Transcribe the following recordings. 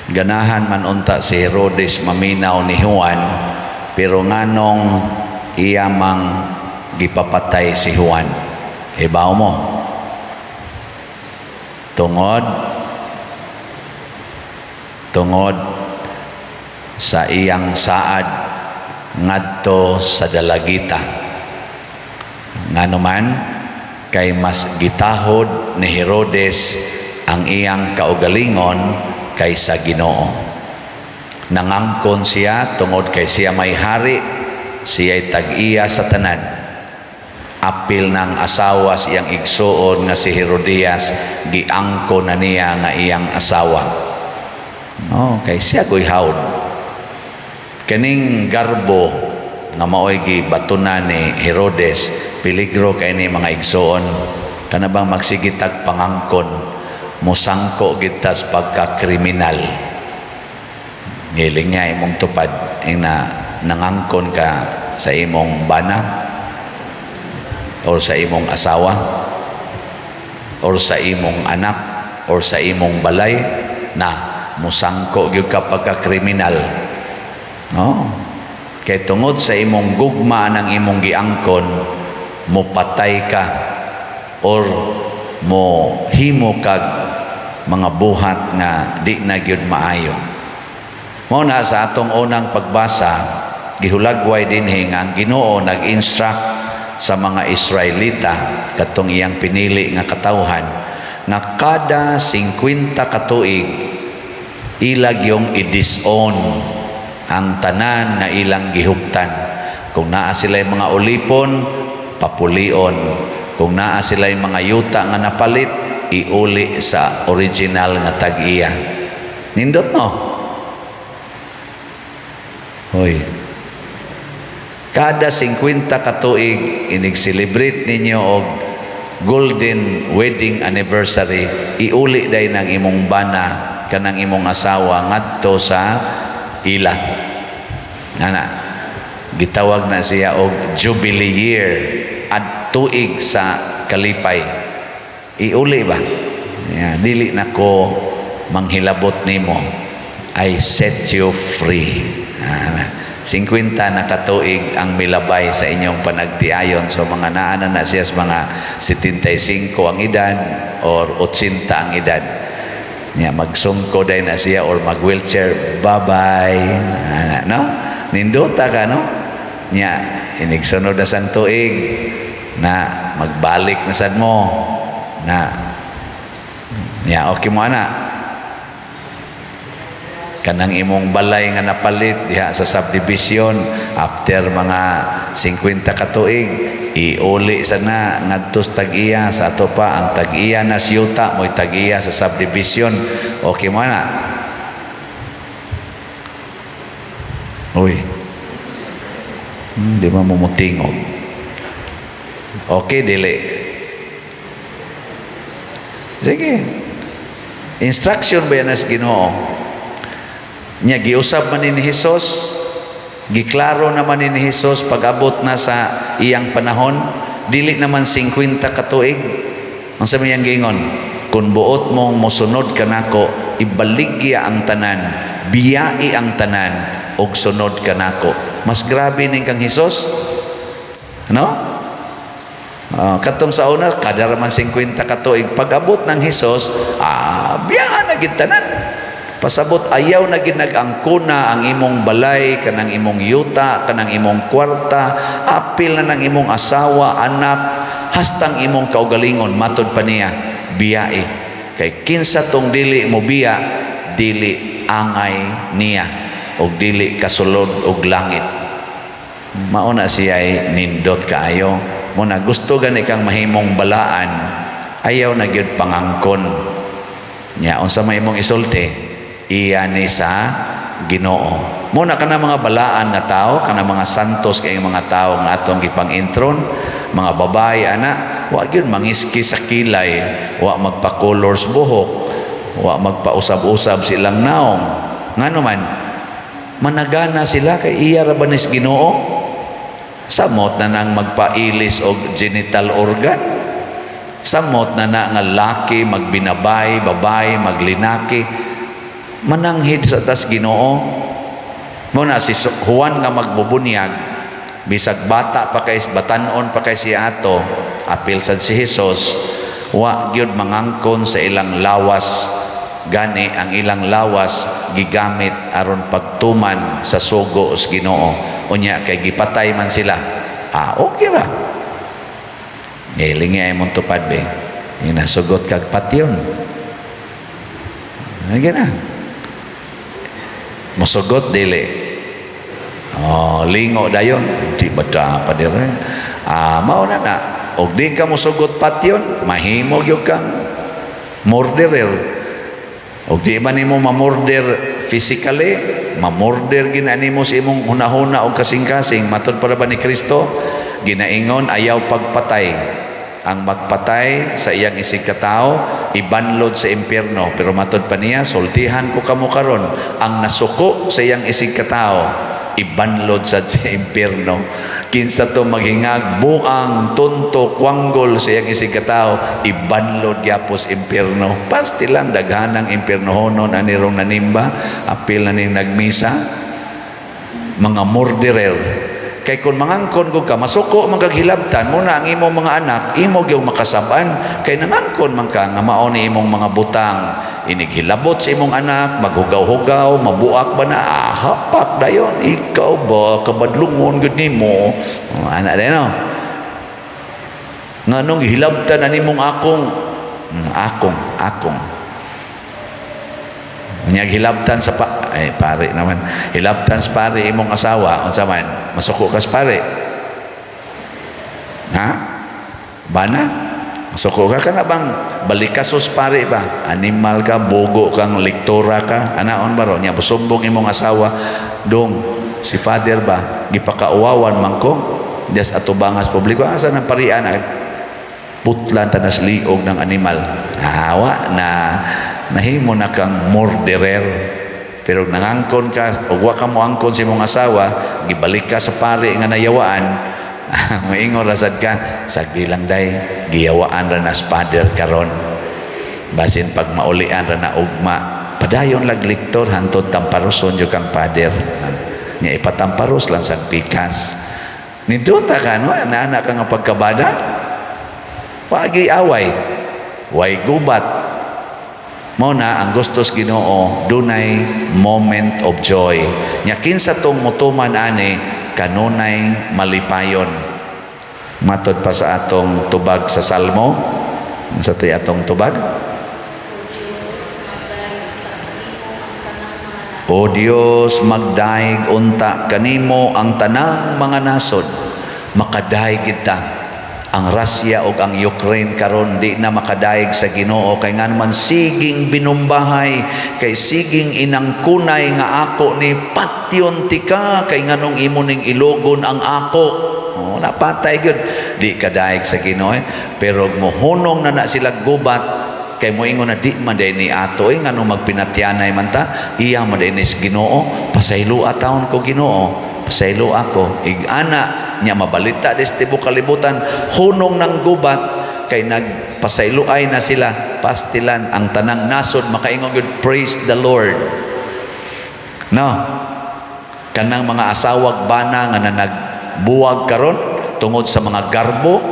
Ganahan man unta si Herodes maminaw ni Juan, pero nganong iya mang gipapatay si Juan? Ibaw mo? Tungod sa iyang saad ngadto sa dalagita. Ngano man? Kay mas gitahod ni Herodes ang iyang kaugalingon kaysa Ginoo. Nangangkon siya tungod kay siya may hari, siya'y tag-iya sa tanan. Apil ng asawa sa iyang igsuon nga si Herodias, giangko na niya nga iyang asawa. Oh, kay siya goy hawd. Kaning garbo nga maoy gibatunan ni Herodes, peligro kay ni, mga igsuon. Kana bang magsigitag pangangkon, musangko gitas pagka-kriminal. Ngiling nga imong tupad ing na nangangkon ka sa imong bana or sa imong asawa or sa imong anak or sa imong balay na musangko gyud ka pagka-kriminal. No? Kay tungod sa imong gugma ng imong giangkon, mopatay ka or mo himo kag mga buhat nga di na gyud maayo. Mao na sa atong unang pagbasa, gihulagway dinhi nga ang Ginoo nag-instruct sa mga Israelita, katong iyang pinili nga katawhan, nga kada 50 ka tuig ila gyung i-disown ang tanan nga ilang gihuptan. Kung naa sila mga ulipon, papulion. Kung naa sila mga yuta nga napalit, iuli sa original nga tag-iya. Nindot, no? Hoy. Kada 50 ka tuig, inig-celebrate ninyo og golden wedding anniversary, iuli day ng imong bana kanang imong asawa ngadto sa ila. Ana, gitawag na siya og Jubilee year at tuig sa kalipay. Iuli ba? Yeah, dili na ko manghilabot nimo. I set you free. Ana. 50 na katuig ang milabay sa inyong panagtiayon. So mga naa na na siya sa mga 75 ang edad or 80 ang edad. Nya magsungko day na siya or mag wheelchair. Bye-bye. Ana, no? Nindota ka, no? Nya inigsunod na sang tuig na magbalik na sad mo na. Nya okay mo ana kanang imong balay nga napalit diha sa subdivision, after mga 50 ka tuig, iuli sa na ngadto sa tag-iya. Sa ato pa ang tag-iya na siyuta mo'y tag-iya sa subdivision. Okay mo na? Uy, di ba mumutingog? Okay, dili? Sige, instruction ba yan sa Ginoo niya? Giusab man ni Jesus, giklaro naman ni Jesus pag-abot na sa iyang panahon, dili naman 50 ka tuig. Ang sa iyang giingon, "Kung buot mong mosunod kanako, ibaligya ang tanan, biyai ang tanan og sunod kanako." Mas grabe ning kang Jesus, no? Katong sa una, kada man 50 ka tuig. Pag-abot ng Hesus, biyaan na gid tanan. Pasabot ayaw na gid nag-angkona ang imong balay, kanang imong yuta, kanang imong kwarta, apil na ng imong asawa, anak, hastang imong kaugalingon, matod pa niya, biyae. Kay kinsa tong dili mo biya, dili angay niya og dili kasulod og langit. Mao na siya ay nindot kaayo. Mo na gusto gani kang mahimong balaan, ayaw na gyud pangangkon. Nya unsa may imong isulti, iya ni sa Ginoo. Mo na kana mga balaan nga tao, kana mga santos kay mga tao nga atong gipang-intron, mga babae ana, wa gyud mangiski sa kilay, wa magpa-colors buhok, wa magpausab-usab silang naong. Ngano man, managana sila kay iya ra ba nis Ginoo? Samot na nang magpailis og genital organ. Samot na na nga laki magbinabay, babae maglinaki. Mananghid sa tas Ginoo. Mao na si Juan nga magbubunyag, bisag bata pa kay, batanon pa kay siya ato, apil sad si Jesus, wa gyud mangangkon sa ilang lawas. Gani ang ilang lawas gigamit aron pagtuman sa sugo sa Ginoo. Unya kay gipatay man sila, ah, okay ra. Eh, lingi ay mong tupad be. Inasugot kag patyon. Ay, na. Musugot dili. Oh, lingo dayon, di ba ta pa dire? Ah, mao na na. Og di ka musugot patyon, mahimo gyud kang murderer. Og di ba nimo mamurder physically, mamurder gina nimo sa imong hunahuna og kasing-kasing. Matod para ba ni Kristo, ginaingon ayaw pagpatay. Ang magpatay sa iyang isig katao, ibanlod sa impyerno. Pero matod pa niya, sultihan ko kamo karon, ang nasuko sa iyang isig katao, ibanlod sad sa impyerno. Kinsa to maghingag, buang, tunto, kwanggol sa iyang isig katao, ibanlod gyapos impyerno. Pasti lang daghanang impyernohonon ani rong nanimba, apil na ning nagmisa, mga murderer. Kay kung mangangkon ko ka, masuko man kag hilabtan mo na ang imong mga anak, imo gyud makasab-an kay nangangkon man ka nga mao ni imong mga butang. Inig hilabot sa imong anak, maghugaw-hugaw, mabuak ba na, ah, hapak dayon, ikaw ba kabadlungon gud nimo. Oh, ana din, no? Nganong hilabtan ani mong akong akong akong. Nya hilabtan sa pa, ay pare naman. Hilabtan sa pare imong asawa, unsa man? Masuko ka sa pare. Ha? Bana? Masuko ka kana bang balikasos pare ba? Animal ka, bogo kang lektora ka, anaon ba ro? Nya musumbong imong asawa, dong si father ba gipakauwawan man ko des atubangas publiko, asa nang parian ay putlan tanas liog ng animal. Hawa na nahimo na kang murderer. Pero nangangkon ka ug wa ka moangkon sa imong asawa, gibalik ka sa pare nga nayawaan, maingon ra sad ka, sagdi lang day, giyawaan ra na father karon. Basin pag maulian ra na ugma, padayon lag lektor hantod tamparoson jud kang father. Nya ipatamparos lang sa pikas. Nindota ka, no? Ana ka nga pagkabada. Wagi away. Way gubat. Mao na ang gustos Ginoo, dunay moment of joy. Nya kinsa tong mutuman ani, kanunay malipayon. Matod pa sa atong tubag sa Salmo. Sa to'y atong tubag? O Dios, magdaig unta kanimo ang tanang mga nasod. Makadaig kita. Ang Russia ug ang Ukraine karon di na makadaig sa Ginoo kay ngan man siging binumbahay, kay siging inangkunay nga ako ni patyon tika kay nganong imo ning ilugon ang ako. Oh, napatay gyud, di kadaig sa Ginoo eh. Pero mohunong na na sila gubat kay moingon na di man day ni ato eh, nganong magpinatyanay man ta, iya man day ni sa Ginoo, pasayloa taon ko Ginoo, pasaylo ako. Ig-ana nya mabalita des tibuok kalibutan, hunong ng gubat kay nagpasayloay na sila. Pastilan ang tanang nasod makaingon gyud, "Praise the Lord," no? Kanang mga asawag bana nga nagbuwag karon tungod sa mga garbo,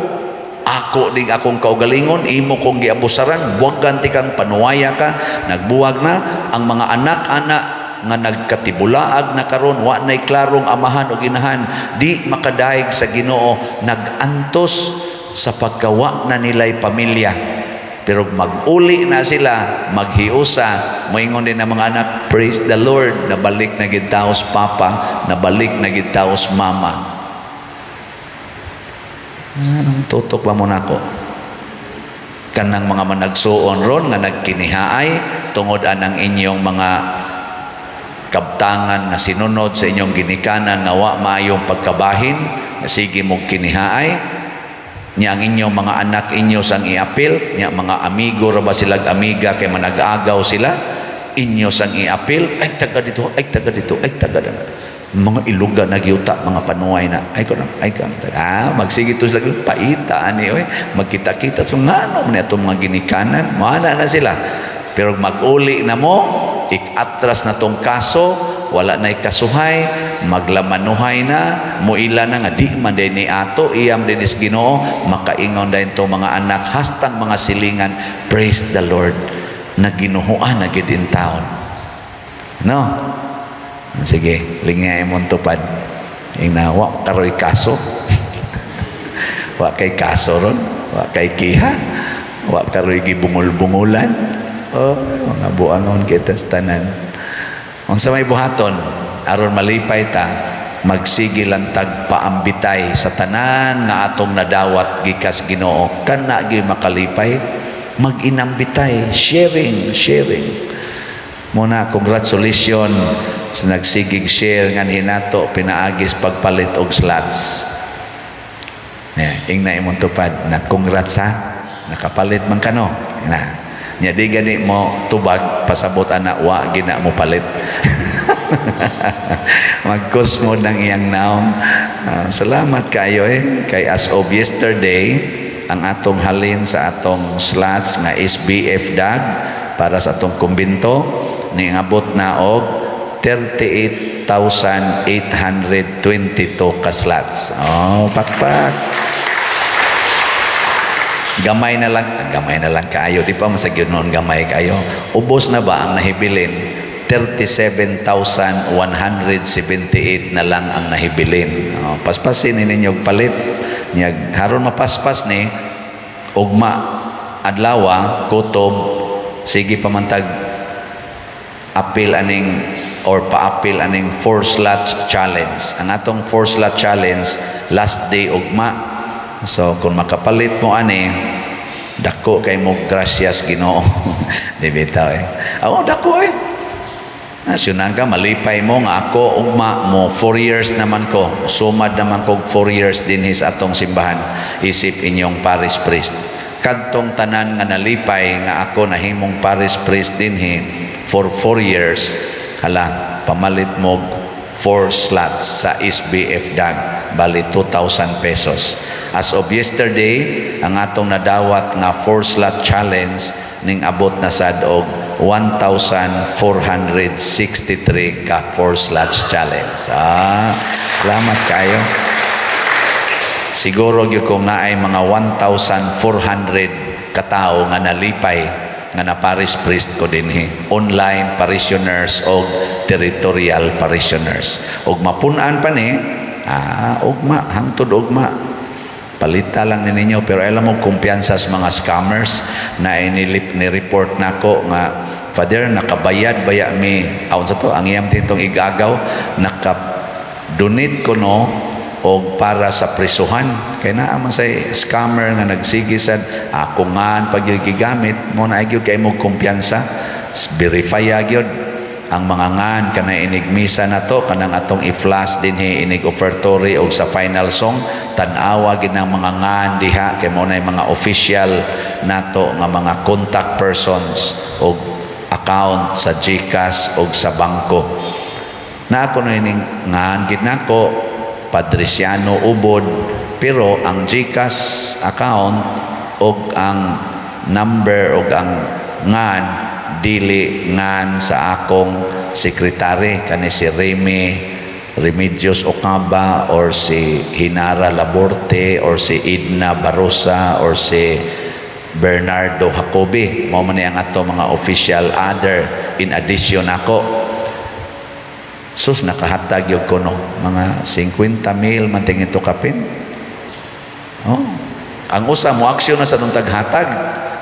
ako ding akong kaugalingon, imo kong giabusaran, buwagan ti kang panuwaya ka, nagbuwag na. Ang mga anak-anak nga nagkatibulaag na karon, wa nay klarong amahan o ginahan, di makadaig sa Ginoo, nagantos sa pagkawa na nila'y pamilya. Pero mag-uli na sila, maghiusa, moingon din ang mga anak, "Praise the Lord, nabalik na gid taos papa, nabalik na gid taos mama." Anong tutok ba mo nako? Kanang mga managsuon ron nga nagkinihaay tungod anang inyong mga kabtangan nga sinunod sa inyong ginikanan nga wa maayong pagkabahin, nga sige mong kinihaay nya ang inyong mga anak inyo sang iapil nya mga amigo ra ba silag amiga kay manag-agaw sila, inyo sang iapil, ay taga dito, ay taga dito, ay taga dito, mga iluga na gyuta, mga panuay na ay ko na ay ka, ah, magsige to sila paita ani oy, magkita-kita. So ngano man atong mga ginikanan, moana na sila. Pero mag-uli na mo. Ik-atras na tong kaso, wala na kasuhay, maglamanuhay na, muila na nga di man din ni ato, iyam din is Ginoo, makaingon din to mga anak, hastang mga silingan, "Praise the Lord, naginuhuan na gid in town." No? Sige, lingay mong tupad. Ingna, wa karoy kaso. Wa kay kaso ron, wa kay kiha, wa karoy gibungol-bungulan. Oh, mga buangon kita sa tanan. Unsa may buhaton aron malipay ta, magsige lang tag paambitay sa tanan nga atong nadawat gikas Ginoo. Kana gyud makalipay, mag-inambitay, sharing, sharing. Muna, congratulations sa nagsigig share nga hinato pinaagis pagpalit og slots. Yeah, ingna imong tupad na, "Congrats ha. Nakapalit man kano." Na. Nya di gani mo tubag, pasabot ana wa gina mo palit. Magkusmod ng iyang naong. Ah, salamat kayo eh. Kay as of yesterday, ang atong halin sa atong slots nga SBF DAG para sa atong kumbinto niabot na og 38,822 ka slots. Oh, pakpak. Gamay na lang, gamay na lang kaayo. Di pa man sa gyud noon gamay kayo. Ubos na ba ang nahibilin? 37,178 na lang ang nahibilin. Oh, paspasin ni ninyo og palit. Nya haron mapaspas ni ugma adlawa kutob, sige pa man tag apil aning or paapil aning four slot challenge. Ang atong four slot challenge, last day ugma. So kung makapalit mo ani, dako kay mo gracias Ginoo. Di bitaw eh. Ako dako eh. Nasyunaga, malipay mo nga ako ugma mo 4 years naman ko. Sumad naman ko 4 years din sa atong simbahan isip inyong parish priest. Kadtong tanan nga nalipay nga ako nahimong parish priest dinhi for 4 years, hala, pamalit mo 4 slots sa SBF DAG, bali 2,000 pesos. As of yesterday, ang atong nadawat nga 4 slot challenge ning abot na sad og 1,463 ka 4 slots challenge. Ah, salamat kayo. Siguro gyud kung naay mga 1,400 katao nga nalipay nga na parish priest ko dinhi. Online parishioners og territorial parishioners. Og mapun-an pa ni, ah, ugma, hangtod ugma. Palita lang ni ninyo, pero alam mo kumpiyansa sa mga scammers na inilip ni report nako nga, "Father, nakabayad baya mi?" Aon sa to ang iyang titong igagaw, naka donate ko no og para sa prisuhan, kay naa man say scammer nga nagsige sad ako nga pag gigamit mo na gyud kay mo kumpiyansa. Verify gyud ang mga ngan kana inig misa na to, kanang atong i-flash dinhi inig offertory og sa final song. Tan-awa gid ang mga ngan diha kay mo na mga official nato nga mga contact persons og account sa GCash og sa bangko na ako na ining ngan gid nako Padriciano Ubod, pero ang GCash account og ang number og ang ngan dili ngan sa akong sekretary, kani si Remy Remedios Ocaba or si Hinara Laborte or si Edna Barosa or si Bernardo Jacobi. Mao man ni ang ato mga official other in addition ako. Sus, nakahatag yun ko no mga 50 mil man tingin to kapin. Oh, ang usa mo aksyon na sa nung taghatag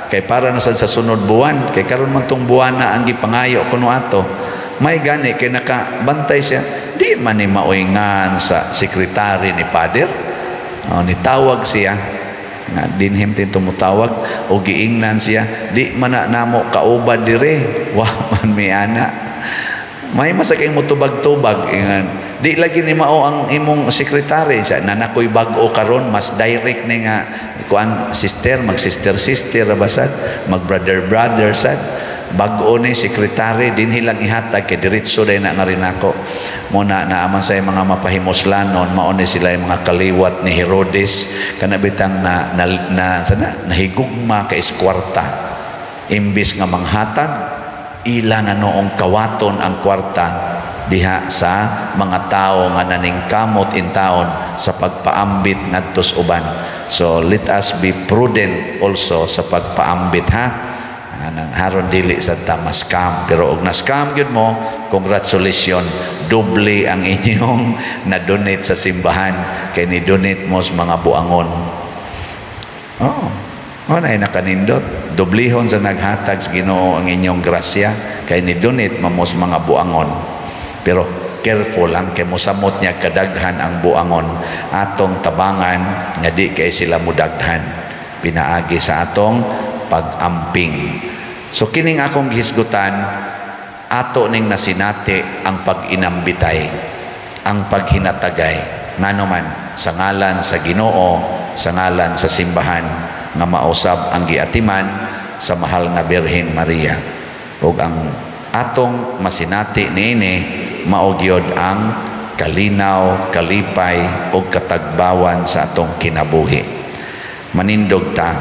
kay para na sad sa sunod buwan, kay karon man tong buwan na ang gipangayo kuno ato. May gani kay nakabantay siya, di man ni maoy ngan sa sekretary ni Father. Oh, nitawag siya nga dinhim tin tumutawag o giingnan siya, "Di man na namo kauban dire, wa man mi ana." May masaking mo tubag-tubag ingan, "Di lagi ni mao ang imong sekretary sa nanakoy bag-o karon." Mas direct ni nga kuan, sister, mag sister sister ra basad, mag brother brother sad. Bag-o ni sekretary, dinhi lang ihatag kay diretso day na nga rin ako mo na naaman sa mga mapahimuslanon. Mao ni sila yung mga kaliwat ni Herodes, kana bitang na, na, na sana nahigugma kay kwarta imbis nga manghatag. Ila na noong kawaton ang kwarta diha sa mga tao nga naningkamot intaon sa pagpaambit ngadto sa uban. So let us be prudent also sa pagpaambit, ha. Anang haron dili sa ta ma-scam, pero og na-scam gyud mo, congratulations, doble ang inyong na-donate sa simbahan kay ni donate mo sa mga buangon. Oh, oh na nakanindot. Doblihon sa naghatag sa Ginoo ang inyong grasya kay ni donate mo sa mga buangon. Pero careful lang kay mosamot niya kadaghan ang buangon. Atong tabangan nga di kay sila mudaghan pinaagi sa atong pag-amping. So kining akong gihisgutan, ato ning nasinati ang pag-inambitay, ang paghinatagay. Ngano man, sa ngalan sa Ginoo, sa ngalan sa simbahan nga mausab ang giatiman sa mahal nga Birhen Maria. Ug ang atong masinati niini mao gyud ang kalinaw, kalipay ug katagbawan sa atong kinabuhi. Manindog ta.